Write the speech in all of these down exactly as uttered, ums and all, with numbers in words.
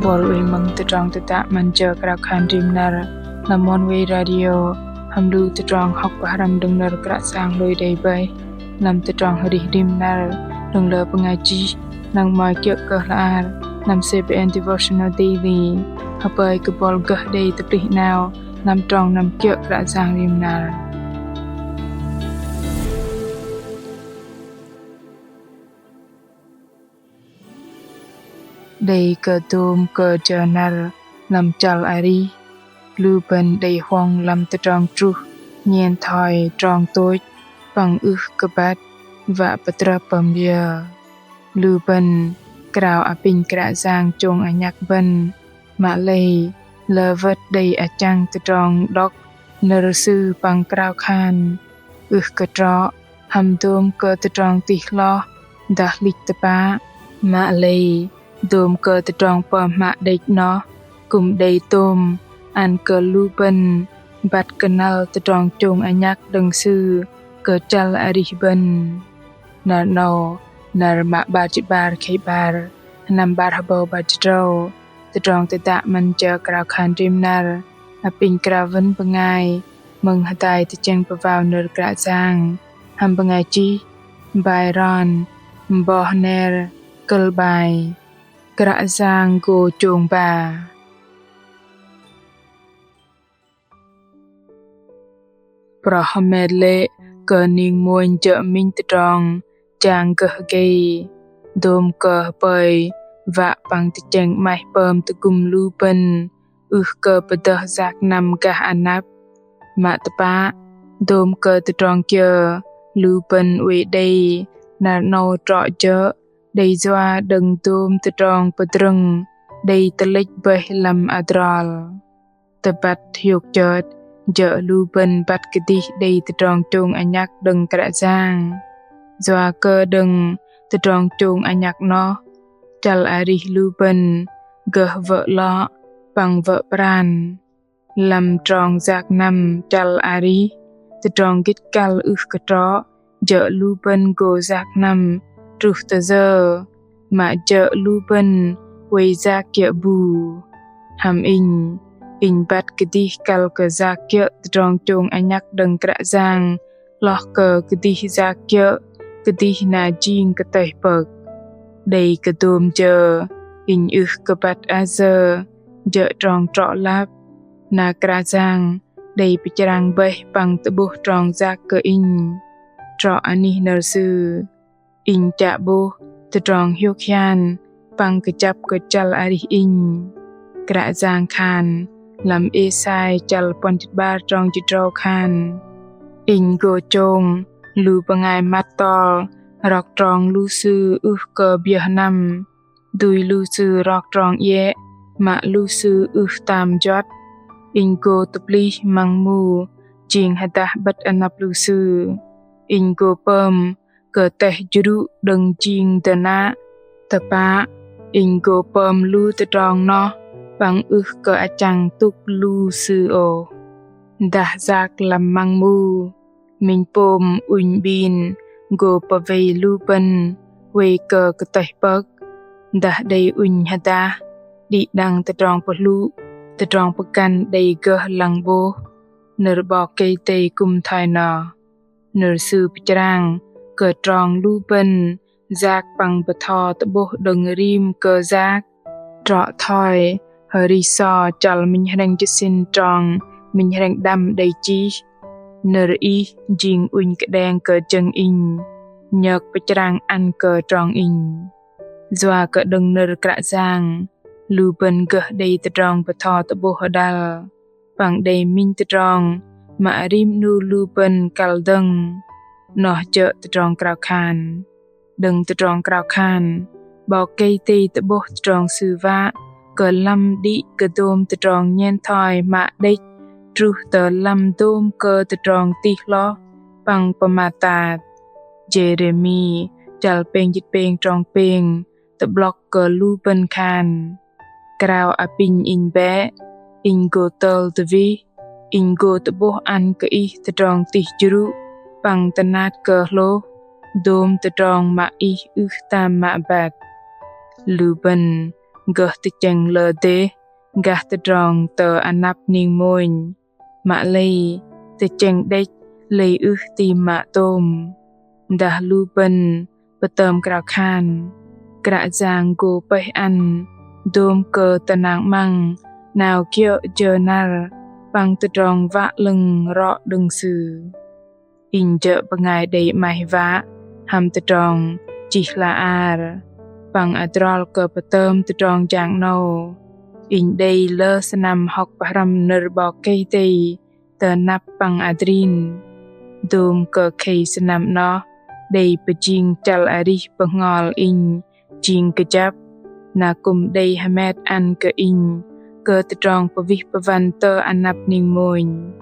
Bol wei mơ̆ng tơdrong tơdă 'Măn Jơ Krao Khan Rim Năr lăm Oneway Radio hăm lu tơdrong hŏk pơhrăm đơ̆ng nơ̆r Kră Yang lui đei bơih lăm tơdrong arih rim năr đơ̆ng lơ bơngai chih, năng mă kiơ̆ kơ hla ar lăm C B N Devotional Daily. Hơpơi kơ bol gơh đei tơplih 'nao lăm trong năm kiơ̆ Kră Yang rim năr. Đei kơ dôm kơ jơ năr lăm chăl arih, lu bơ̆n đei huŏng lăm tơdrong truh nhen thoi trong tôch păng ưh kơ băt wă pơtrơp pơm liơ. Lu bơ̆n krao apinh Kră Yang chông anhăk bơ̆n, mă lei lơ wơ̆t đei achăng tơdrong đŏk nơ̆r Sư păng krao khan. Ưh kơ trŏ hăm dôm kơ tơdrong tih hloh dah hlĭch tơpă, mă lei dôm kơ tơdrong pơm hmă đĕch 'noh kư̆m đei tôm ăn kơ lu bơ̆n băt kơnăl tơdrong chông anhăk đơ̆ng Sư kơ chăl arih bơ̆n. Năr 'nâu, năr mă 'bar jĭt 'bar khei 'bar, sơnăm 'bar hơbâu 'bar jĭt tơdrâu, tơdrong tơdă 'Măn Jơ Krao Khan Rim Năr apinh krao wơ̆n bơngai mơ̆ng hơdai tơchĕng pơwao nơ̆r Kră Yang hăm bơngai chih Byron Bohner, kơ̆l 'bai Kră Yang gô chông ba. Prŏ hơmet lê̆ kơ ning mônh jơ̆ minh tơdrong jang gơh gei, dôm kơ hơpơi wă păng tơchĕng 'maih pơm tơgŭm lu bơ̆n ưh kơ pơdơh yak năm gah anăp. Mă tơpă, dôm kơ tơdrong kiơ lu bơ̆n oei đei năr 'nâu trŏ jơ̆ đei yua đơ̆ng dôm tơdrong pơdrơ̆ng đei tơlĕch bơih lăm adrol. Tơbăt hiôk chơt jơ̆ lu bơ̆n băt kơdih đei tơdrong chông anhăk đơ̆ng Kră Yang. Yua kơ đơ̆ng tơdrong chông anhăk 'noh, chăl arih lu bơ̆n gơh wơ̆ 'lŏ păng wơ̆ pran. Lăm trong yak năm chăl arih, tơdrong gĭt kăl ưh kơ trŏ jơ̆ lu bơ̆n gô yak năm truh tơ yơ, mă jơ̆ lu bơ̆n oei yak kiơ̆ bu. Hăm inh, inh băt kơdih kăl kơ yak kiơ̆ tơdrong chông anhăk đơ̆ng Kră Yang hloh kơ kơdih yak kiơ̆ kơdih na jing kơtơih pơk. Đei kơ dôm jơ inh ưh kơ băt ayơ jơ̆ trong trŏ lăp, na Kră Yang đei pơchrang bơih păng tơ'bôh trong yak kơ inh. Trŏ anih nơ̆r Sư, inh chă 'bôh tơdrong hiôk hian păng kơjăp kơ chăl arih inh. Kră Yang khan lăm Êsai chăl puăn jĭt 'bar trong jĭt tơdrâu khan: Inh gô chông lu bơngai măt tol rok trong lu sư ưh kơ biơh năm, dui lu sư rok trong iĕ mă lu sư ưh tam juăt. Inh gô tơplih măng mu jing hơdah 'bơ̆t anăp lu sư. Inh gô pơm kơ teh jrŭ đơ̆ng jing dơnă. Tơpă, inh gô pơm lu tơdrong noh păng ưh kơ achăng tŭk lu sư ôh. Dah yak lăm măng mu, minh pôm ŭnh 'bin gô pơwei lu bơ̆n oei kơ kơtơih pơk. Dah đei ŭnh hơdah, đĭ đăng tơdrong pơhlŭ, tơdrong pơgăn đei gơh lăng 'bôh. Nơ̆r 'Bok Kei-Dei kư̆m thoi noh. Nơ̆r Sư pơchrang kơ trong lu bơ̆n yak păng bơtho tơ'bôh đơ̆ng rim kơ yak. Trŏ thoi Hơri So chăl minh hrĕng jơ̆ sĭn trong minh hrĕng đăm đei chih: Nơ̆r Ih jing ŭnh kơđeng kơ jơ̆ng inh, nhơk pơchrang ăn kơ trong inh. Yua kơ đơ̆ng nơ̆r Kră Yang, lu bơ̆n gơh đei tơdrong bơtho tơ'bôh hơdăl păng đei minh tơdrong mă rim 'nu lu bơ̆n kăl dơ̆ng. Noh jơ̆ tơdrong krao khan. Đơ̆ng tơdrong krao khan, 'Bok Kei-Dei tơ'bôh tơdrong Sư wă kơ lăm đĭ kơ dôm tơdrong nhen thoi mă đĕch truh tơ lăm dôm kơ tơdrong tih hloh păng pơmat tat. Jêrêmi chăl pêng jĭt pêng trong pêng tơ'blŏk kơ lu bơ̆n khan: Krao apinh inh bĕ, inh gô tơl tơwih, inh gô tơ'bôh ăn kơ ih tơdrong tih jrŭ păng tơnat kơ hlôh, dôm tơdrong mă ih ưh tam mă băt. Lu bơ̆n Gơh tơchĕng lơ dêh gah tơdrong tơ anăp ning mônh. Mă lei tơchĕng đĕch lei ưh ti mă tôm. Dah lu bơ̆n pơtơm krao khan, Kră Yang gô pơih ăn dôm kơ tơnăng 'măng 'nao kiơ̆ jơ năr păng tơdrong wă 'lơ̆ng rŏ đơ̆ng Sư. Inh jơ̆ bơngai đei 'maih wă hăm tơdrong chih hla ar păng adrol kơ pơtơm tơdrong jang 'nâu. Inh đei lơ sơnăm hŏk pơhrăm nơ̆r 'Bok Kei-Dei tơ anăp păng adrin. Dôm kơ khei sơnăm 'noh đei pơjing chăl arih bơhngol inh jing kơjăp, na kư̆m đei hơmet ăn kơ inh kơ tơdrong pơwih pơwăn tơ anăp ning mônh.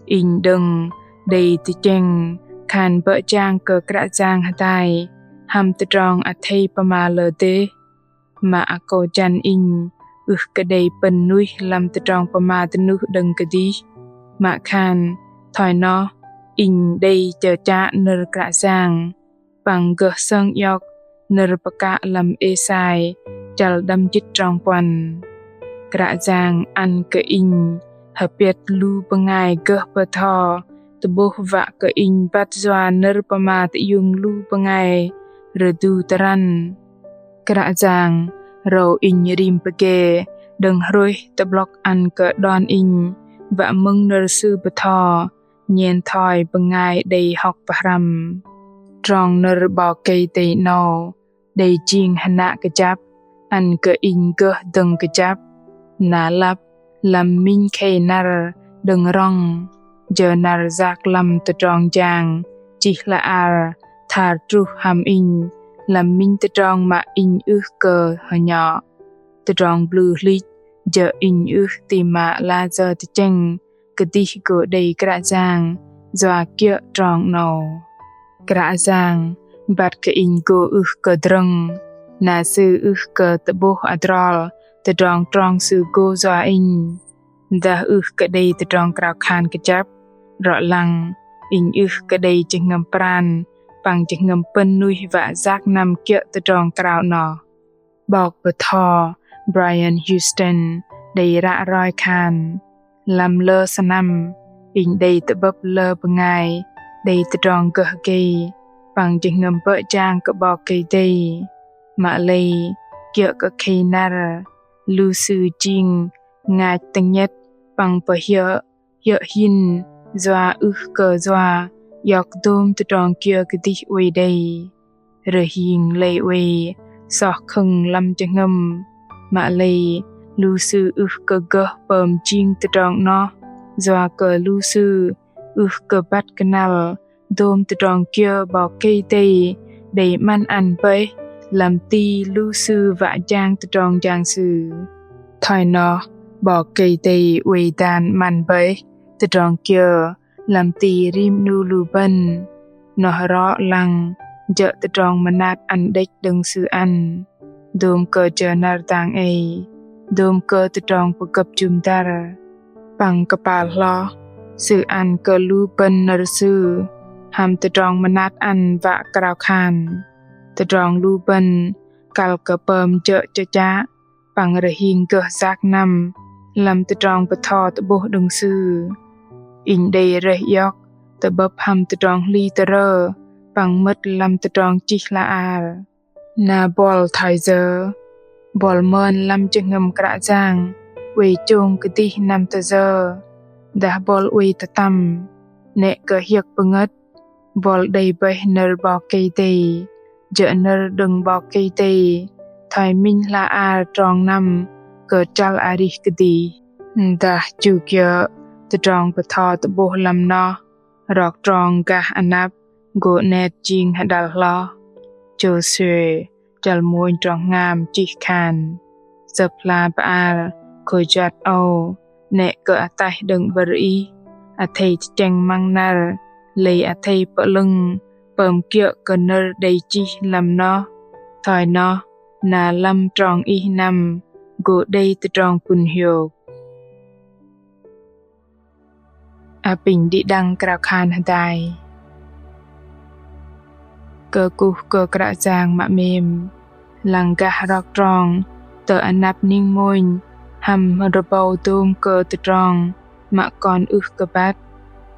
Inh đơ̆ng đei tơchĕng khan bơ̆ jang kơ Kră Yang hơdai hăm tơdrong athei pơma lơ dêh. Mă akâu jăn inh ưh kơ đei pơ̆n nuih lăm tơdrong pơma dơnuh đơ̆ng kơdih. Mă khan thoi noh inh đei chơchă nơ̆r Kră Yang păng gơh sơng iŏk nơ̆r pơkă lăm Êsai chăl đăm jĭt trong puăn. Kră Yang ăn kơ inh hơpiăt lu bơngai gơh bơtho tơ'bôh wă kơ inh băt yua nơ̆r pơma tơiung lu bơngai rơdu tơrăn. Kră Yang rơu inh rim pơgê đơ̆ng hrôih tơ'blŏk ăn kơ đon inh wă mơ̆ng nơ̆r Sư bơtho nhen thoi bơngai đei hŏk pơhrăm. Trong nơ̆r 'Bok Kei-Dei 'nâu đei jing hơnă kơjăp ăn kơ inh gơh dơ̆ng kơjăp, na lăp lăm minh khei năr đơ̆ng rŏng. Jơ năr yak lăm tơdrong jang chih hla ar thar truh hăm inh lăm minh tơdrong mă inh ưh kơ hơnhŏ. Tơdrong blŭ hlĭch jơ̆ inh ưh ti mă layơ tơchĕng kơdih gô đei Kră Yang yua kiơ̆ trong 'nâu. Kră Yang băt kơ inh gô ưh kơ drơ̆ng, na Sư ưh kơ tơ'bôh adrol tơdrong trong Sư gô yua inh. Dah ưh kơ đei tơdrong krao khan kơjăp, rŏ lăng inh ưh kơ đei jơhngơ̆m pran păng jơhngơ̆m pơ̆n nuih wă yak năm kiơ̆ tơdrong krao 'noh. 'Bok bơtho Brian Houston đei ră roi khan: Lăm lơ sơnăm inh đei tơ'bơ̆p lơ bơngai đei tơdrong gơh gei păng jơhngơ̆m bơ̆ jang kơ 'Bok Kei-Dei. Mă lei kiơ̆ kơ khei năr, lu sư jing ngach tơnhĕt păng pơhiơ̆ hiơ̆ hin yua ưh kơ yua iŏk dôm tơdrong kiơ kơdih oei đei. Rơhing lei oei soh khơ̆ng lăm jơhngơ̆m. Mă lei lu sư ưh kơ gơh pơm jing tơdrong 'noh yua kơ lu sư ưh kơ băt kơnăl dôm tơdrong kiơ 'Bok Kei-Dei đei 'măn ăn bơih lăm ti lu sư wă jang tơdrong jang Sư. Thoi noh 'Bok Kei-Dei oei dan 'măn bơih tơdrong kiơ lăm ti rim 'nu lu bơ̆n. Noh rŏ lăng jơ̆ tơdrong mơnat ăn đĕch đơ̆ng Sư ăn dôm kơ jơ năr dang ei, dôm kơ tơdrong pơgơ̆p jŭm dăr. Păng kơpal hloh, Sư ăn kơ lu bơ̆n nơ̆r Sư hăm tơdrong mơnat ăn wă krao khan. Tơdrong lu bơ̆n kăl kơ pơm jơ̆ chơchă păng rơhing gơh yak năm lăm tơdrong bơtho tơ'bôh đơ̆ng Sư. Inh đei rơih iŏk tơ'bơ̆p hăm tơdrong hli tơrơ păng mơ̆t lăm tơdrong chih hla ar. Na buăl thoi yơ? Buăl mơn lăm jơhngơ̆m Kră Yang oei chông kơdih năm tơ yơ? Dah buăl oei tơtăm, 'nĕ kơ hiơ̆k pơngơ̆t, buăl đei bơih nơ̆r 'Bok Kei-Dei, jơ̆ nơ̆r đơ̆ng 'Bok Kei-Dei thoi minh hla ar trong năm kơ chăl arih kơdih. Dah chu kiơ̆ tơdrong bơtho tơ'bôh lăm noh, rok trong gah anăp gô 'net jing hơđăl hloh. Jôsuê chăl mônh trong hngam chih khan: Sơ̆p hla bơar khôi juăt âu 'nĕ kơ ataih đơ̆ng 'bơ̆r ih, athei tơchĕng măng năr, lei athei pơ'lơ̆ng pơm kiơ̆ kơ nơ̆r đei chih lăm noh. Thoi noh, na lăm trong ih năm gô đei tơdrong pŭn hiôk. Apinh đĭ đăng krao khan hơdai. Kơkuh kơ Kră Yang mă 'mêm, lăng gah rok trong tơ anăp ning mônh hăm rơbâu dôm kơ tơdrong mă kon ưh kơ băt.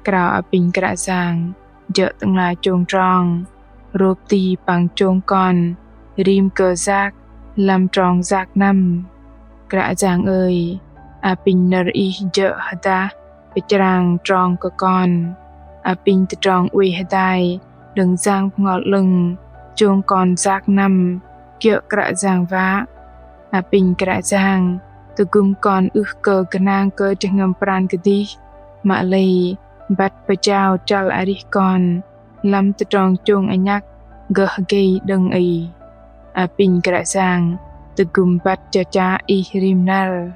Krao apinh Kră Yang jơ̆ Tơ'ngla chông trong, rôp ti păng chông kon rim kơ yak lăm trong yak năm. Kră Yang ơi, apinh nơ̆r Ih jơ̆ hơdah pơchrang trong kơ kon. Apinh tơdrong oei hơdai đơ̆ng Yang Bơhngol 'Lơ̆ng chông kon yak năm kiơ̆ Kră Yang wă. Apinh Kră Yang tơgŭm kon ưh kơ gơnang kơ jơhngơ̆m pran kơdih, mă lei băt pơjao chăl arih kon lăm tơdrong chông anhăk gơh gei đơ̆ng Ih. Apinh Kră Yang tơgŭm băt chơchă Ih rim năr,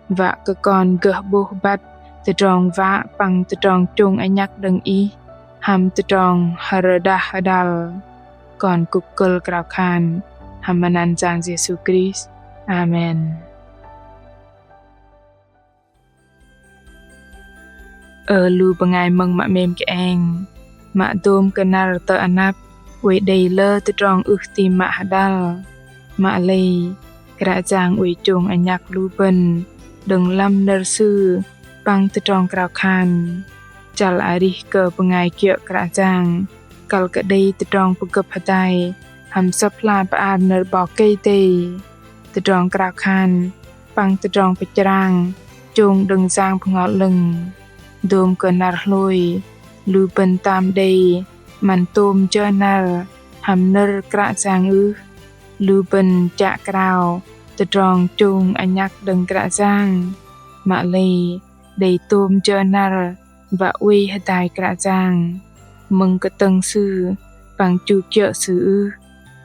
wă kơ kon gơh 'bôh băt tơdrong wă păng tơdrong chông anhăk đơ̆ng Ih hăm tơdrong hơrơđah hơđăl. Kon kŭk kơ̆l krao khan hăm măt anăn Yang Yêsu Krist. Amen. Ơ lu bơngai mơ̆ng mă 'mêm kơeng, mă dôm kơ năr tơ anăp oei đei lơ tơdrong ưh ti mă hơđăl. Mă lei Kră Yang oei chông anhăk lu bơ̆n đơ̆ng lăm nơ̆r Sư păng tơdrong krao khan. Chăl arih kơ bơngai kiơ̆ Kră Yang kăl kơ đei tơdrong pơgơ̆p hơdai hăm Sơ̆p hla bơar nơ̆r 'Bok Kei-Dei. Tơdrong krao khan păng tơdrong pơchrang chông đơ̆ng Yang Bơhngol 'Lơ̆ng. Dôm kơ năr hlôi, lu bơ̆n tam đei 'măn tôm jơ năr hăm nơ̆r Kră Yang ưh? Lu bơ̆n chă krao tơdrong chông anhăk đơ̆ng Kră Yang, mă lei đei tôm jơ năr wă oei hơdai Kră Yang, mơ̆ng kơtơ̆ng Sư păng chu kiơ̆ Sư ưh?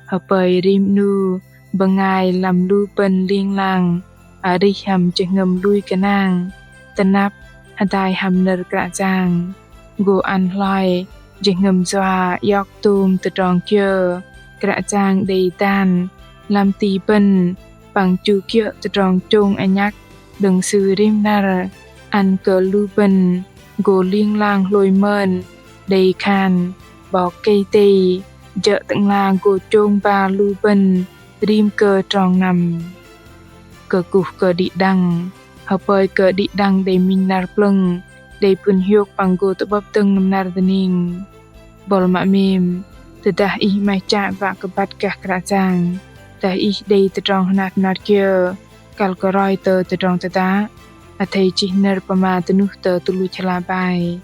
Hơpơi rim 'nu bơngai lăm lu bơ̆n ling lang arih hăm jơhngơ̆m lui gơnang, tơnap hơdai hăm nơ̆r Kră Yang, gô ăn hloi jơhngơ̆m yua iŏk tôm tơdrong kiơ Kră Yang đei dan lăm ti bơ̆n păng chu kiơ̆ tơdrong chông anhăk đơ̆ng Sư rim năr, ăn kơ lu bơ̆n gô ling lang hlôi mơn đei khan 'Bok Kei-Dei jơ̆ Tơ'ngla gô chông ba lu bơ̆n rim kơ trong năm. Kơkuh kơ đĭ đăng, hơpơi kơ đĭ đăng đei minh năr plơ̆ng đei pŭn hiôk păng gô tơ'bơ̆p dơ̆ng lăm năr dơning. Buăl mă 'mêm, tơdah ih 'maih chă wă kơ băt gah Kră Yang, dah ih đei tơdrong hơnat hơnat kiơ kăl kơ roi tơ tơdrong tơdă, athei chih nơ̆r pơma dơnuh tơ tơluch hla bơar,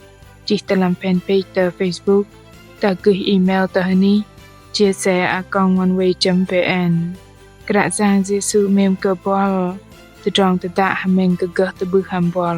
chih tơ lăm fanpage tơ Facebook, dah gơih email tơ hơnih chia sẻ a còng oneway chấm vn. Kră Yang Yêsu 'mêm kơ buăl. Tơdrong tơdă hơmĕng kơ gơh tơ'bưh hăm buăl.